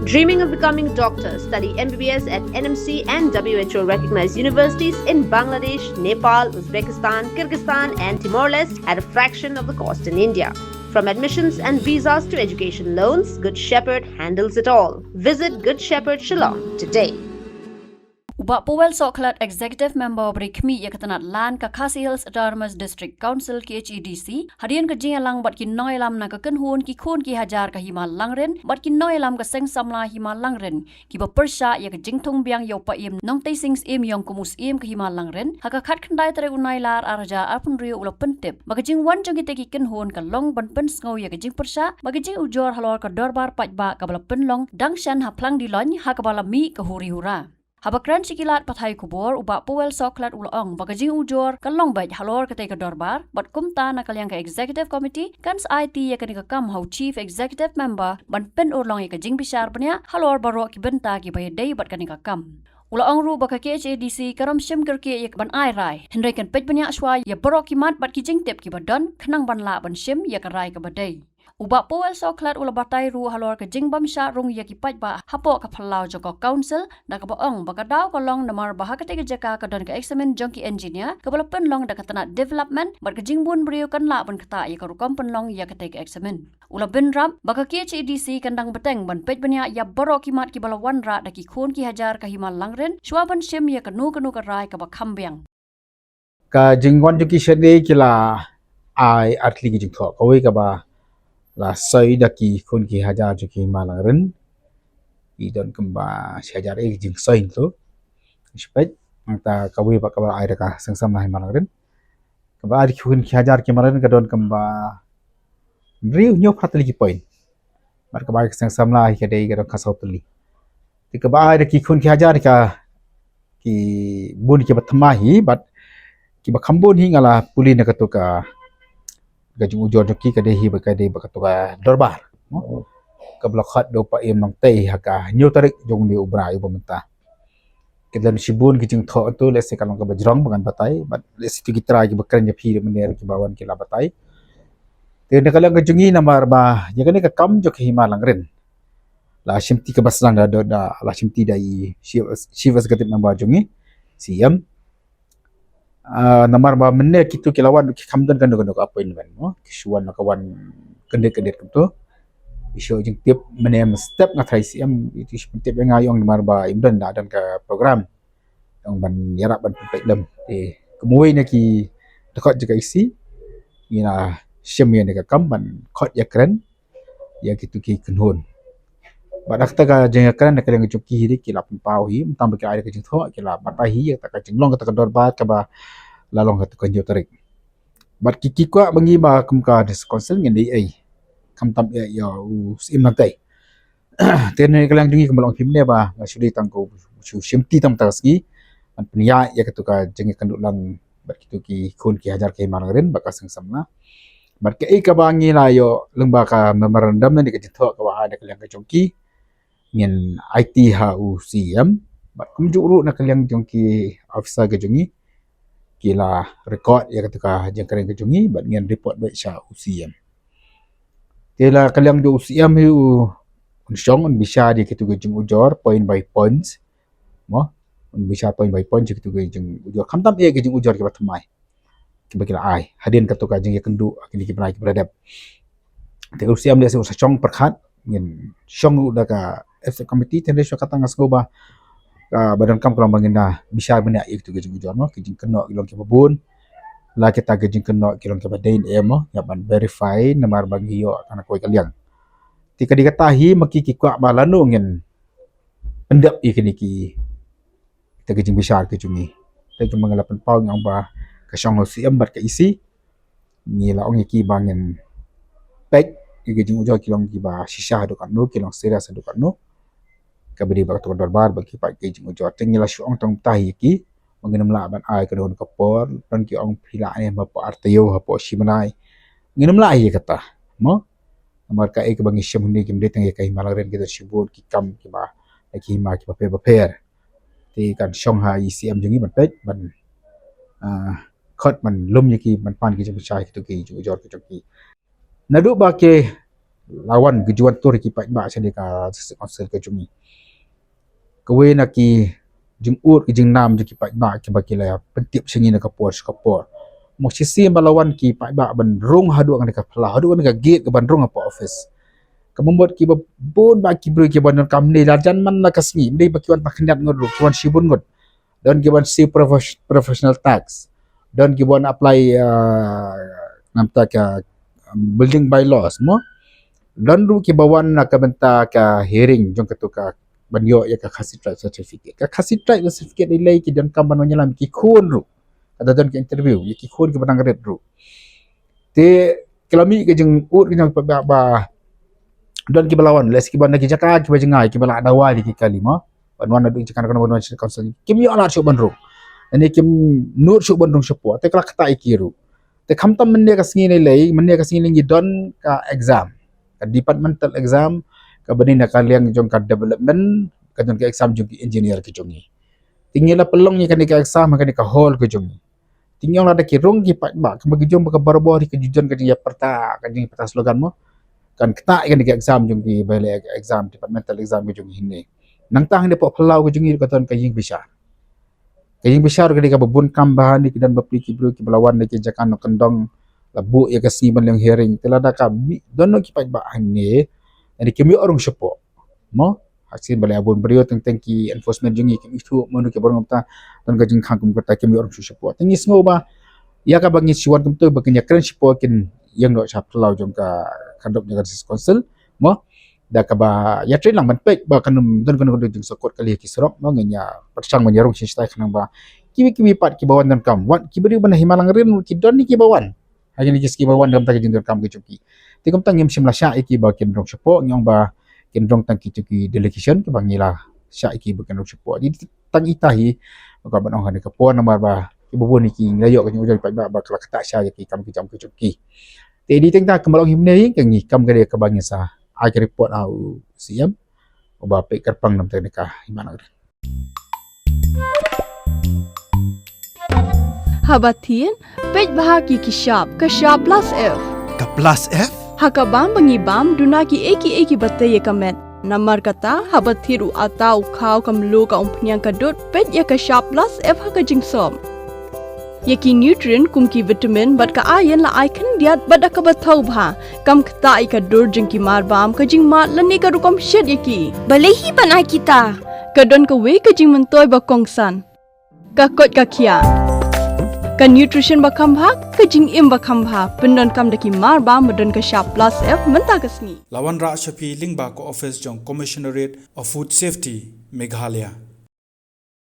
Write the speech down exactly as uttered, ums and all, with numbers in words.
Dreaming of becoming a doctor? Study M B B S at N M C and W H O recognized universities in Bangladesh, Nepal, Uzbekistan, Kyrgyzstan, and Timor Leste at a fraction of the cost in India. From admissions and visas to education loans, Good Shepherd handles it all. Visit Good Shepherd Shillong today. U Bah Powell Sohkhlet, Executive Member ba ri khmih ïa ka tnat Land ka Khasi Hills Autonomous District Council, K H A D C, hadien ka jingïalang bad ki nongïalam na ka kynhun ki khun ki hajar ka Hima Langrin bad ki nongïalam ka Seng Samla Hima Langrin, kiba pyrshah ïa ka jingthung biang ïa u Paiem Nongtei Sing Syiem Ïong kum u Syiem ka Hima Langrin, ha ka khatkhyndai tarik u Nailar arhajar arphew hynriew, u la pyntip ba ka jingwan jong kitei ki kynhun ka long ban pynsngew ïa ka jingpyrshah bad ka jingujor halor ka dorbar paidbah kaba la pynlong dang shen ha Phlangdilong, ha kaba la mih ka huri hura. Haba kren sha ki lad pathai khubor, u Bah Powell Sohkhlet u la ong ba ka jingujor ka long beit halor katei ka dorbar, bad kumta na ka liang ka Executive Committee kan sa aiti ïa kane ka kam ha u Chief Executive Member ban pynurlong ïa ka jingbishar bniah halor baroh ki bynta kiba ïadei bad kane ka kam. U la ong ruh ba ka K H A D C kam shym kyrkieh ïa ka ban ai rai, hynrei kan peit bniah shuwa ïa baroh ki mat bad ki jingtip kiba don khnang ban lah ban shim ïa ka rai kaba dei. U Bah Powell Sohkhlet u la batai ruh halor ka jingbym shah rung ïa ki paidbah hapoh ka phyllaw jong ka Council, da kaba ong ba ka daw ka long namar ba ha katei ka jaka ka don ka eksamin jong ki engineer kaba la pynlong da ka tnat Development, bad ka jingbun briew kan lah ban ktah ïa ka rukom pynlong ïa katei ka eksamin. U la bynrap ba ka K H A D C kan dang bteng ban peit bniah ïa baroh ki mat kiba la wanrah da ki khun ki hajar ka Hima Langrin shuwa ban shim ïa kano kano ka rai kaba kham biang. Ka jingwan jong ki shane ki la ai artylli ki jingthoh, kawei kaba la soi da ki khun ki hajar jong ki Hima Langrin. Ki don kumba shi hajar eh ki jingsoi to. Shipet, nangta kawei pat kaba ai da ka Seng Samla Hima Langrin. Kaba ai da ki khun ki hajar ki Hima Langrin ka don kumba hynriew hynñiew phra tylli ki point. Bad kaba ai ka Seng Samla hi ka dei ka don khatsaw tylli. Te kaba ai da ki khun ki hajar ka, ki bun kiba thymmai hi, bad kiba kham bun hi nga la pule na kato ka, ka jingujor jong ki ka dei hi ba ka dei ba kato ka dorbar, no? Kaba la khot da u Paiem Nongtei ha ka hynñiew tarik jong une u bnai uba mynta. Ki don shibun ki jingthoh to, lehse ka long kaba jrong ba ngan batai, bad lehse to ki trai kiba kren ïa phi mynne kiba wan ki la batai. Te na ka liang ka jong ngi namar ba ïa kane ka kam jong ka Hima Langrin la shimti kaba sdang da, da, da la shimti da i Chief, Chief Executive Member jong ngi, C M. Ah, namar ba mynne kito ki la wan ki kham don kano kano ka appointment, no? Ki shu wan ka wan kyndit kyndit kumto. Ki shu jingtip mynne mynstep nga trai C M, ito shu pyntip ïa nga, ïong namar ba im don, da don ka program. Ïong ban ïarap ban pynpeit lem. Te kumwei na ki dkhot jong ka E C, ngi la shim ïa kane ka kam ban khot ïakren ïa kito ki kynhun. Bad da kata ka jingïakren na ka liang jong ki hi, ki la pynpaw hi, mynta ba ki la ai da ka jingthoh, ki la batai hi ïa kata ka jinglong kata ka dorbar kaba la long ha kato ka hynñiew tarik. Bad ki, ki kwah ba ngi ba kum ka District Council ngin ïai, khamtam ïa, ïa u Syiem Nongtei. Te na ka liang jong ngi kumba la ong phi mynne ba nga shu dei tang ko, shu shimti tang mynta ka sngi ban pynïaid ïa kato ka jingïakynduh lang bad kito ki khun ki hajar ka Hima Langrin bad ka Seng Samla. Bad kaei kaba ngi la ïoh lyngba ka memorandum ne ka jingthoh kaba ai da ka liang ka jong ki, ngin aiti ha u C M. Bad kumjuh ruh na ka liang jong ki officer ka jong ngi, ki la record ïa kato ka jingkren ka jong ngi bad ngin report beit sha u C M. Te la ka liang jong u C M hi u, un shong un bishar ïa kito ki jingujor point by points. Mo, un bishar point by point ïa kito ki jingujor, khamtam ïa ki jingujor kiba thymmai kiba ki la ai hadien kato ka jingïakynduh ha kine ki bnai kiba la dep. Te u C M lehse u sa shong pyrkhat, ngin shong ruh da ka Executive Committee. Te hynrei shuwa kata nga sngew ba, ah, ba donkam ka long ba ngin da bishar bniah ïa kito ki jingujor, no, ki jingkynnoh ki long kiba bun. La kita ki jingkynnoh ki long kiba dei ne em, mo, ïa ban verify namar ba ngi ïoh kane kawei ka liang. Te ka dei kata hi ma ki, ki kwah ba lano ngin pyndep ïa kine ki, kita ki jingbishar ki jong ngi. Te kumba nga la pynpaw, ngi ong ba ka shong ha u C M bad ka E C, ngi la ong ïa ki ba ngin peit ïa ki jingujor ki long kiba shisha haduh katno, ki long serious haduh katno. Kaba dei ba kato ka dorbar ba ki peit ki jingujor. Te ngi la shu ong tang mynta hi ïa ki ba ngin ym lah ban ai kano kano ka por, don ki ong phi lah ne hapoh ar taïew, hapoh shi bnai. Ngin ym lah ïa kata, mo. Namar kaei kaba ngi shem hangne kim dei tang ïa ka Hima Langrin, ki don shibun ki kam kiba, ki hima kiba pher bapher. Te kan shong ha i C M jong ngi ban peit, ban, ah, khot ban lum ïa ki, ban pan ki jingpynshai kito ki jingujor ki jong ki. Naduh ba ki la wan ki ju wan tur ki paidbah sha ka District Council ka jong ngi. Kawei na ki jingud ki jingnam jong ki paidbah kiba ki la pyntip sha ngi na ka por sha ka por. Mo, shisien ba la wan ki paidbah ban rung haduh kane ka phyllaw, haduh kane ka gate kaban rung hapoh office. Ka mut kiba bun bah ki briew kiba donkam ne la jan man la ka sngi, ne ba ki wan tang khyndiat ngut ruh, ki wan shibun ngut. Don kiba wan siew profes-, professional tax. Don kiba wan apply, ah, namta ka, um, building bylaws, mo. Don ruh kiba wan na ka bynta ka hearing jong katu ka ban ïoh ïa ka Khasi Tribe certificate. Ka Khasi Tribe certificate lei lei ki donkam ban wan ïalam ki khun ruh. Kata don ka interview ïa ki khun kiba nang rit ruh. Te ki la mih ka jingud ka jong ba, ba don kiba la wan, lehse kiba na ki jaka kiba jngai, kiba la dawa ïa ki kali, mo. Ban wan na dei jaka na ka ban wan sha council. Kim ïoh lad shuh ban rung. Ani kim nud shuh ban rung shapoh. Te ka la ktah ïa ki ruh. Te khamtam mynne ka sngi ne lei, mynne ka sngi ne ngi don ka exam. Ka departmental exam, kaba dei na ka liang jong ka development, ka jong ka exam jong ki engineer ka jong ngi. Te ngi la pynlong ïa kane ka exam ha kane ka hall ka jong ngi. Te ngi ong lada ki rung ki paidbah, kaba ki jong ba ka barabor ka ju don ka jingïapyrta, ka jingïapyrta slogan, mo. Kan ktah ïa kane ka exam jong ki, ba leh exam, departmental exam ka jong ngi hangne. Nangta hangne hapoh phyllaw ka jong ngi ka don ka ïing bishar. Ka ïing bishar ka dei kaba bun kam bha, ne ki don bapli ki briew kiba la wan na ki jaka nongkyndong, la buh ïa ka sngi ban long hearing. Te lada ka mih, don ki paidbah hangne, ani kim ïoh rung shapoh. Mo, ha shisien ba leh bun briew teng teng ki enforcement jong ngi kim ithuh mano kiba rung, kumta don ka jingkhang kum kata, kim ïoh rung shuh shapoh. Te ngi sngew ba ïa kaba ngi shu wan kumta ba kin ïakren shapoh kin ïeng noh sha phyllaw jong ka, ka dop jong ka District Council, mo. Da kaba ïatreilang ban peit ba kan ym don kano kano jingsangkut kali ha ki surok, mo, ngin ïa pyrshang ban ïarung shisha khnang ba kiwei kiwei pat kiba wan donkam, wat kiba dei ban na hima langrin ki don ne kiba wan. Ha kine ki sngi ba wan da kumta ka jingdonkam ka jong ki. Te kumta ngim shym la shah ïa ki ba kin rung shapoh, ngi ong ba kin rung tang ki jong ki delegation kiba ngi la shah ïa ki ba kin rung shapoh. Te tang ita hi, ka ban ong ha kane ka por namar ba kiba bun ïa ki ngi la ïoh ka jingujor paidbah ba ka la ktah sha ïa ki kam ki jam ka jong ki. Te dei tang ita ka ban ong hynne hi, ka ngi kam ka dei kaba ngin sa ai ka report ha u C M uba peit kyrpang na bynta kane ka hima langrin. Haba thied, peit bha ki ki shap, ka shap plus F. Ka plus F? Ha ka bam ba ngi bam, duna kiei kiei kiba tei ïa ka met. Namar kata, haba thied u atta, u khaw, ka mluh, ka umphniang, ka dud, peit ïa ka shap plus F ha ka jingsop. Ïa ki nutrient kum ki vitamin bad ka iron la ai khyndiat bad da kaba thaw bha. Kam ktah ïa ka dur jong ki marbam, ka jingmad lane ka rukom shet ïa ki. Balei hi ban ai kita? Ka don kawei ka jingmyntoi ba kongsan. Ka koit ka khiah. Ka nutrition ba kham bha, ka jingim ba kham bha. Pyndonkam da ki marbam ba don ka shap plus F mynta ka sngi. La wanrah sha phi lyngba ka office jong Commissionerate of Food Safety, Meghalaya.